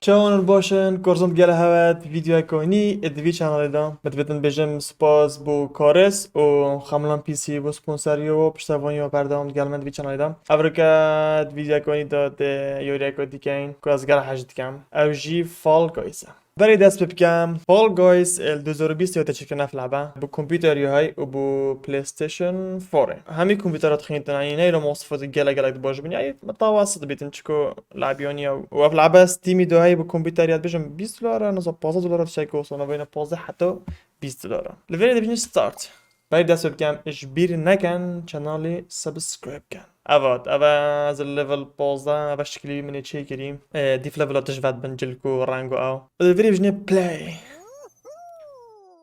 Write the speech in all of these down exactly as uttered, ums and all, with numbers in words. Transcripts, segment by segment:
Çawan baş in, Korzon gel hevet, vîdeoyek nî ê di vî çanalê de. Min divêtin bêjim spas bo Karis û Xemlan P C bo sponseriyo û piştevaniyo berdewam digel min di vî çanalê de. Evrike di vîdeoyek nî de dê yoriyek dikeyn ku ez gel hez dikem. Ew jî Fall Guys e. Berê dest pê bikem, Fall Guys, e, li du hezar û bîst ya te çêkirin ev lebe. Bi kompûter ya hey û bi PlayStation four e. Hemî kompûtera dixînitin, yanî neylo mosifo di gelek gelek di baş bin. Yanî metawasit dibîtin çiko labiyoniya û ev lebe Steamî de hey bi kompûter ya dibêjim bîst dolara, niza pazdeh dolara, tiştekî wisa navbeyna pazdeh heta bîst dolara. Li vêrê dibînin start. Berî dest pê bikem, ji bîr nekin, çenalê subscribe kin. Evet, eve ez level pazdeh, eve şikilî min ê çêkirî. E, dîf level tij vet bin, cilk û reng û ew. Û li vêrê bijinê play.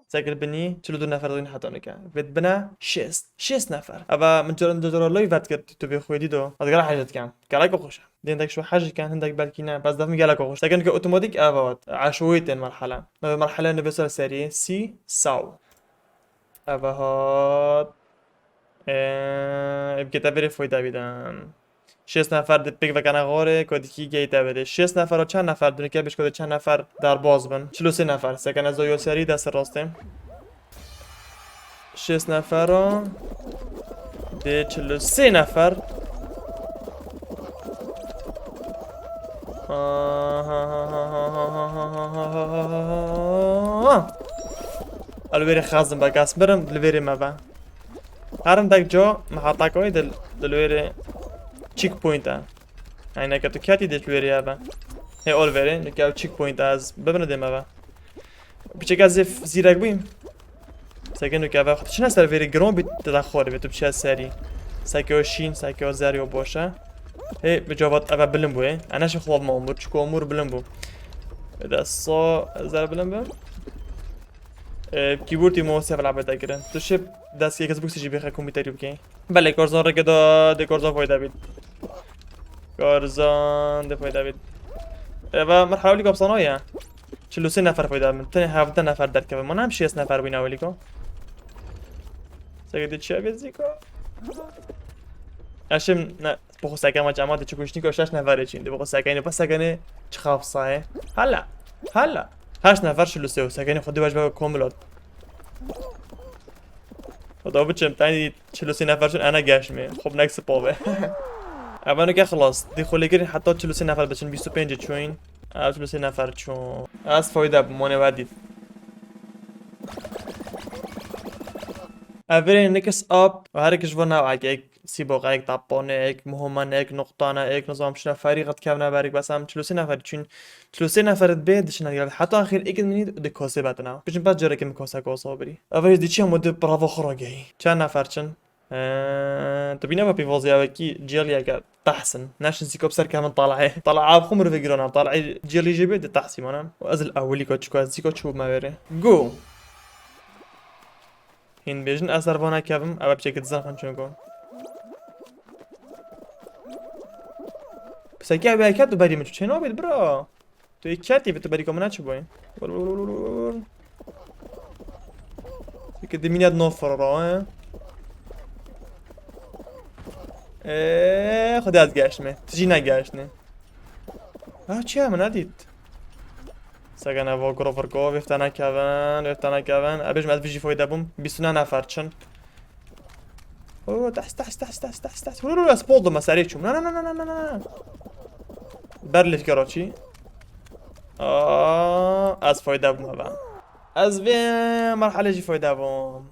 Sekir binî, çil û du nefer dîn heta nike. Vêt bine şêst. Şêst nefer. Eve min caran du cara loy vet kir, tu vê xwedî do. Ez gera hej dikem. Gelek xweş e. Dê hindek şo hej diken, hindek belkî ne. Bes def min gelek xweş. Sekin ke otomatik eve hat. Eşoyê tên merhale. Navê merhale nivê ser serî. C, saw. Eve hat. Eee, ê bike te verê foyda bîden. Şêst nefer di pêk vekene xorê, ku dikî gey te verê. Şêst nefer o çend nefer dunike bişko de çend nefer derbaz bin. Çil û sê nefer. Sekene zoyo serî dest rastê. Şêst nefer o. Dê çil û sê nefer. Aha. Li vêrê xezim be, kes mirim, li vêrê me be. Her hindek ca me heta koyê dil, dil wêrê checkpoint e. Yani neke tu ketî dê wêrê eve. Hê ol vêrê, neke ew checkpoint e, ez bibine dê me ve. Piçek ez zîf zîrek bûyim. Seke neke eve xwe çine ser vêrê giron bî te xorê ve tu biçe serî. Seke o şîn, seke o zerî o boş e. Hê bi cavat eve bilim bû ê. Ene şi xwab me umur, çiko umur bilim bû. Ede so zer bilim bim. Ee, keyboardî mo sef labete kirin. Tu şi dest Xbox jî bêxe kompûterî bikey. Belê, Korzon rêke da, dê Korzon fayda bît. Korzon dê fayda bît. Eva merhewlî kapsana ya. Çil û sê nefer fayda bin. Tenê hevdeh nefer derkeve. Mana em şêst nefer bûyne ewilî ko. Seke de çi ev zîko? Eşim ne. Bi xwe sekema cema de çi kuştî ko şeş neferê çîn. Di bi xwe sekenê, pa sekenê çi xafsayê. Hala. Hala. Heşt nefer çil û sê û sekenê xwe di baş be komilot. Xweda biçim, tenî çil û sê nefer çûn, ene geşmê. Xwe bi nek sipave. Eva nuke xilas. Di xwe lêkirin heta çil û sê nefer biçin, bîst û pêncê çûyîn. Ev çil û sê nefer çûn. Ez fayda bûm, wane we dît. Ev verê nikis ap, û her yek ji bo nav ek, ek sîboq, ek tapon, ek muhuman, ek nuqtan, ek nizam çi neferî qet kevne berik, bes em çil û sê nefer çûn. Çil û sê nefer bê diçine gel. Heta axir ek minî di kosê betina. Biçin bes carekê min kose kosa birî. Ev ji diçiya mo di prava xwe ragehî. Çend nefer çin? Eee, tu bîne ve pîvazî evekî cêliyeke tehsin. Neşin zîko bi ser kevin talahê. Talahê av xwe mirovê girona. Talahê cêlî jê bê di tehsî manan. Û ez li ewilî ko çiko ez zîko çû me verê. Go! Hîn bêjin ez ser vana kevim, ew piçekî dizan xwe çûn go. Pisekî ew heke tu berî min çû çê nabît bira. Tu yê ketî bi tu berîka min neçibûyî. Vur, vur, vur, vur, vur. Peki dimîne di nofero ra, he? Eee, xwedê ez geştime. Tu jî negeştine. Ha, çi ye min nedît? Segene vo guro virgo, vêftene kevin, vêftene kevin. Ebêjim ez vijî foyde bûm. Bîst û neh nefer çin. Oo, ters, ters, ters, ters, ters, ters. Hû, hû, hû, ez pol dime, serê çûm. Na, na, na. Ber lêfkera çî. Aa, ez fayda bûm eve. Ez vê merhale jî fayda bûm.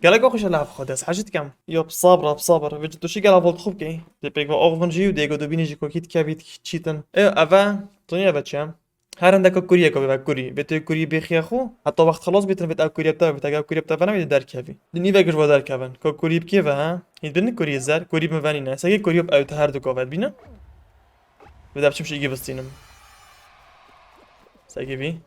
Gelek xweş e, lav xwe dest hecî dikem. Yo, bi sabr, bi sabr. Vê tu şî gela vol xwe bikey. Dê pêk ve oxvin jî û dê go dubînî jî kokî dikevî, çîtin. E, eve, tu niye eve çi ye? Her hindeka kuriyeke bêve kurî. Vê tu kurî bêxiye xwe, heta wext xilas bîtin, vê ev kurî bi te, vê ev kurî bi te vene, vê derkevî. Di nîvek ji bo derkevin. Ka kurî bikê ve, ha? Hîn bini kurî zer, kurî bi venî ne. Seke kurî bi ew te her du ka ve dibîne. Vê de biçim şî bistînim. Seke bî.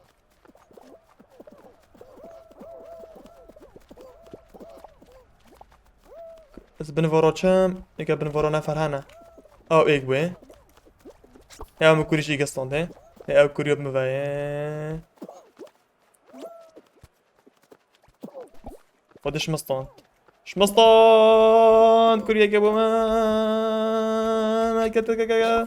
Ez binivara çim, eke binivara nefer hene. Ew êk bûye. Ya min kurî jî gestande. Ew kurî bi min ve ye. Xwedê şima stand. Şima stand! Kuriyeke bo min! Eke, eke, eke, eke.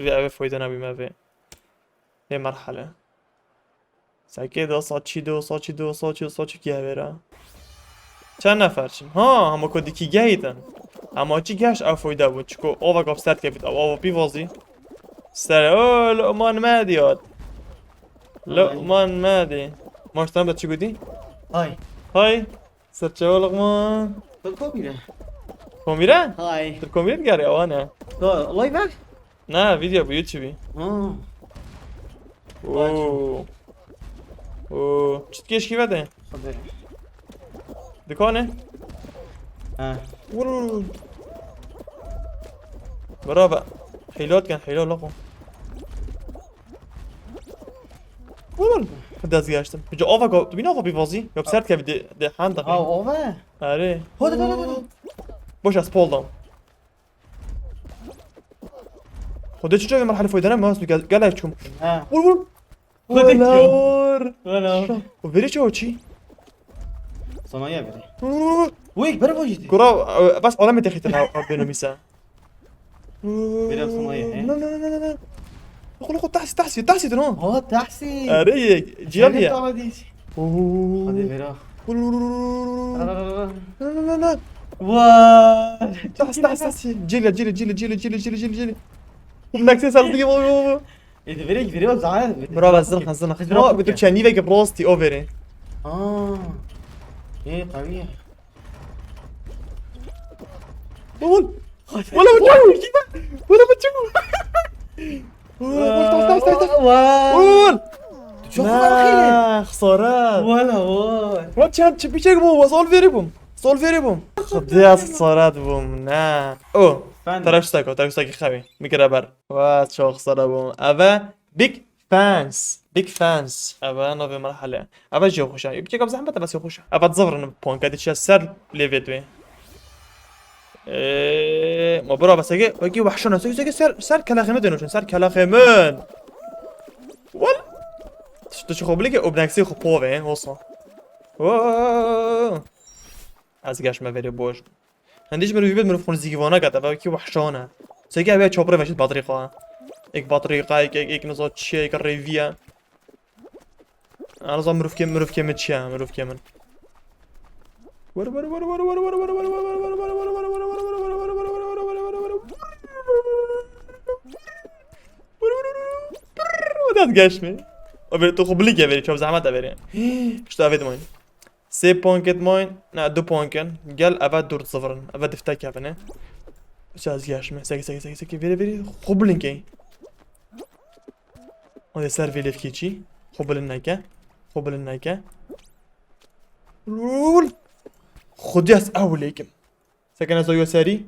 Vê ev ê foyde nebî me vê. Vê merhele. Sekê do saçî, do saçî, do saçî, do saçî gevera. Çend nefer çin? Ha, hema ku dikî gehîtin. Hema çi geş ev foyde bû. Çiko ova gap ser kevit, ev ova pîvazî. Ser, o, Luqman me diyat. Luqman me di. Maştan be çi gudî? Hay. Hay. Serçewa Luqman. Tu komîre. Komîre? Hay. Tu komîre digerî, awa ne? Tu live e? Ne, video bu, YouTube. Ha. Oo. Oo. Çit keşkî vede. Hadi. Dikane? Ha. Vur, vur, vur. Bravo. Heylat kan, heylat lako. Vur. Hadi az geçtim. Bici ava ko, tu bin ava bir vazi. Yok sert ya bir de, de handa. Ha, ova. Are. Hadi, hadi, hadi. Boş az pol down. Xwedê çi çavê merhale foydene mi? Gel, gel çikim. Ha. Vur, vur. Xwedê çi? Vur. Valla. O veri çi o çi? Sana ya biri. Vur, vur, vur. Wek, bere vojî. Gura, e, bas alame texite na, beno misa. Veri sana ya, he? Na, na, na, na, na. Xo, xo, tahsi, tahsi, tahsi dino. Ha, tahsi. Are, ciya ya. Oo. Hadi vera. Vur, vur, vur, vur, vur. Ra, ra, ra, ra. Na, na, na, na. Vay. Tahsi, tahsi, tahsi. Cile, cile, cile, cile, cile, cile, cile, cile. Kum naksê sazlığı bu, bu, bu. E, de verek, verek, zaten. Bravo, hazır, hazır. Hazır. Ama bir Türkçe niye ki prosti o veri. Aa. E, tabii. Vur. Valla bu çok. Valla bu çok. Vur, vur, taş, taş, taş, taş. Vay. Vur. Çok korkuyor. Xsara. Valla vay. Valla çem çi bir şey bu, sol veri bum. Sol veri bum. Xdiyas xsara bum, ne. O. Efendim? Tarafstak o, tarafstak xavi. Mikra ber. Wa çok xsara bum. Eve Big Fans. Big Fans. Eve navê merhale. Eve jî xweş e. Yekek zehmet e, bes xweş e. Eve zivrin ponke diçe ser lêvê wê. Eee, ma bira bes eke, eke wehşana, eke, eke ser, ser kelaxê min denoçin, ser kelaxê min. Wal. Tu çi xwe bilike, o bineksê xwe pove, he, olsa. Oo. Ez geşme verê boş. Hindî ji mirov bibêt, mirov xwe nizîkî vana ket, ev wekî wehşan e. Seke ev ya çopre veşit batrî xwe. Ek batrî xwe, ek, ek, ek niza çi ye, ek rêvî ye. Niza mirov kê, mirov kê min çi ye, mirov kê min. Were, were, were. Were, were, were. Were, were, were. Were, were, were. Were, were, were. Were, were, were. Were, were, were. Were, were, were. Were, were, were. Were, were, were. Were, were, were. O bêrê tu xwe bilikê verê, çav zehmet e verê. Hî, işte evet mayın. Sê ponket mayın, ne, du ponken. Gel eve dört sıfırın. Eve difte kevine. Çav ez yaşme. Seke, seke, seke, seke. Verê, verê. Xwe bilinkey. O da ser vê lêvkê çî. Xwe bilin neke. Xwe bilin neke. Lul. Xwedî ez ew lêkim. Sekene zoyo serî.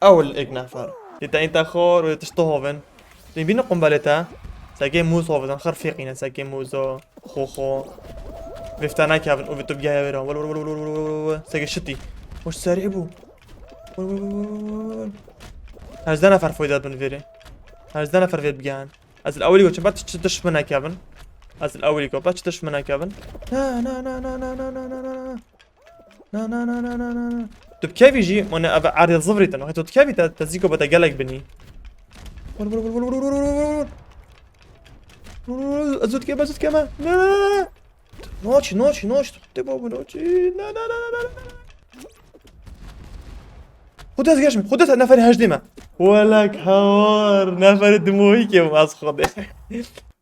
Ew li ek nefer. Dê te înte xor û tişt hovin. Dê bîne qumbelê te. Sekê mûz hovin, xir fêqîne sekê mûzo. Xo xo. Vêfte nekevin û vê tu bigeye wêra. Wal, wal, wal. Sekê şitî. Hoş serî bû. Wal, wal, wal, wal, wal. Hezdeh nefer foyda bin vêrê. Hezdeh nefer vê bigehin. Ez li ewilî goçim, ba çi tiş min nekevin. Ez li ewilî got, ba çi tiş min nekevin. Na, na, na. Na, na, na, na, na, na. Na, na, na, na, na, na, na. Tu bi kevî jî, mane ev erdê zivrîtin. Wextê tu dikevî te, te zîko bete gelek binî. Vur, vur, vur. Vur, vur, vur, vur, vur. Vur, vur, vur. Ez zû dikevim, ez zû dikevim. Na, na, na, na. Naçî, naçî, naçî. Te babo naçî. Na, na, na, na, na, na. Xwedê ez geşim. Xwedê ez neferê hejdê me. Welek hawar. Neferê dimoyî kê bûm ez xwedê.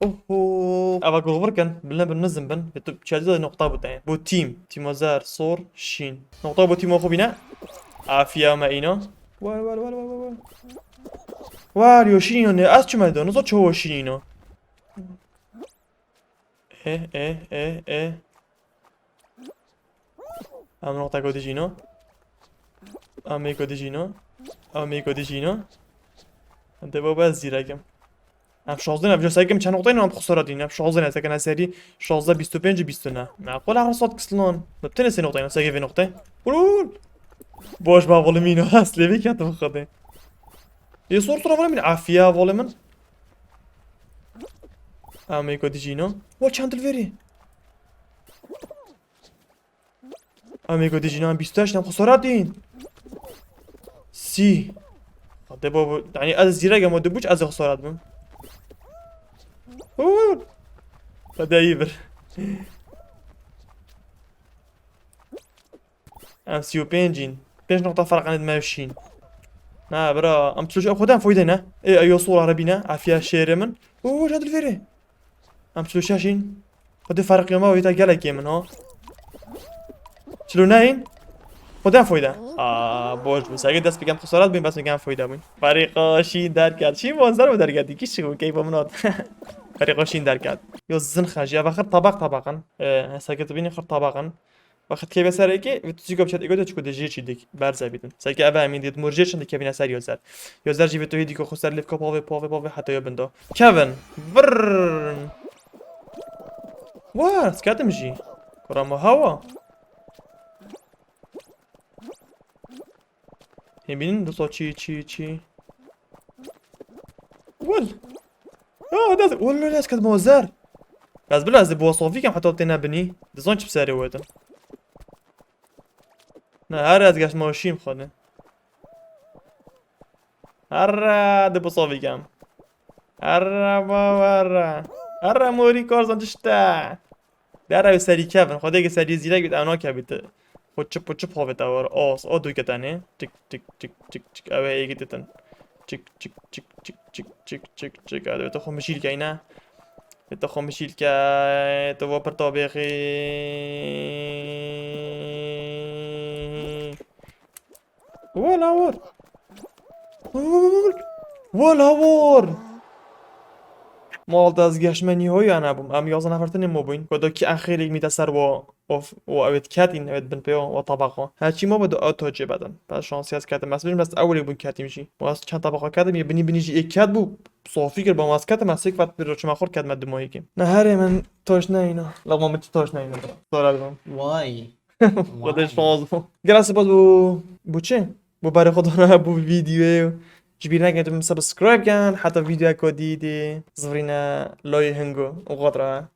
Oho. Eva ku vir kin, bilin bin nizim bin. Ve tu çelî de nokta bu te. Bu team. Tîma zer, sor, şîn. Nokta bu tîma xwe bîne. Afiya me îno. War, war, war, war, war, war. War, yo şîn îno ne? Ez çime de, nizo çoğu şîn îno. E, e, e, e. Em noqteko dijîno. Em êko dijîno. Em êko dijîno. De baba ez zîrekim. Em şazdin, em jo sekim çend noqteyên em xusara dîn. Em şazdin, sekene serî şazde bîst û pênc û bîst û neh. Me qol her sat kislan. Me tene sê noqteyên, seke vê noqtey. Ulul. Boş ba volumîno. Slêvê ketim xwedê. Yê sor sora volumîn. Afiya volumîn. Em êko dijîno. Wa çend dil verî. Em êko dijîno, em bîst û heşt em xusara dîn. Sî. De bo, yani ez zîrek em, o de buç ez xesaret bim. Uuu. Hadi iyi bir. Em sî û pênc in. Pênc noqta ferqanê me şîn. Na bira, em çilo şî, em xwedên foyde ne. Ê, eyo sol arabî ne. Afiya şêrê min. Uuu, ja dilfêrê. Em çilo şeş in. Xwedê ferqê me wîta gelekê min ha. Çilo neyên. Xwedên foyde. Aa, boş bû. Sergê dest bikem xesaret bûn, bes bikem foyde bûn. Ferîqo şîn derket. Şîn bonzer mi derket? Kî şî bû, keyfa min hat. Ferîqo şîn derket. Yo zin xeji. Eva xir tabaq tabaqin. Ee, hesa ki tu bînî xir tabaqin. Wexit keve ser êkê, vê tu zî go biçet êgo de çiku de jê çî dik, berze bîtin. Seke eve emîn dît mur jê çin dikevîne ser yozer. Yozer jî vê tu hê dîko xwe ser lêv ko pavê, pavê, pavê heta yo bindo. Kevin! Vrrrn! Wa, sketim jî. Kura ma hawa. Hê bînin, dosto çî, çî, çî. Wel. Ya, dest, wel, wel, ez kedime zer. Ez bila ez ê bo sofî kem heta têne binî. Dizan çi bi serê wetin. Ne, her ez geştime şîm xwe ne. Herre, de bo sofî kem. Herre, baba, herre. Herre, morî kar zan tişte. Dere ew serî kevin. Xwedê ki serî zîrek bît, ew nakevît. Xwe çip û çip xwe vêta war. Os, o du ketenê. Tik, tik, tik, tik, tik. Ew ê yekî ditin. Tik, tik, tik, tik, tik, tik, tik, tik. Hadi, tu xwe mişîl keyne. Tu xwe mişîl ke. Tu va pirta bêxî. Wala war. Wala war. Mal da ez geşme nî hoy ya nebûm. Em yazan nefertinê mo bûyn. Ku do ki en xêrê mîte ser wa of, wa evet ketin, evet bin pê wa tabaqa. Her çî mo be do ew to cê bedin. Bes şansî ez ketim. Ez bînim bes ewilê bûn ketim jî. Wa ez çend tabaqa ketim, yê binî binî jî ê ket bû. Sofî kir, ba ma ez ketim, ez sêk vet bir çima xor ketme du mayî kim. Ne herê min toş neyna. La ma min çi toş neyna. Sora bim. Why? Xwedê şans bo. Gelek spas bo, bo çi? Bo berê xwe dana bo vîdyoyê. Ji bîr nekin tu min subscribe ken, heta vîdyoyeka dî dê zivrîne layê hingo û xatra.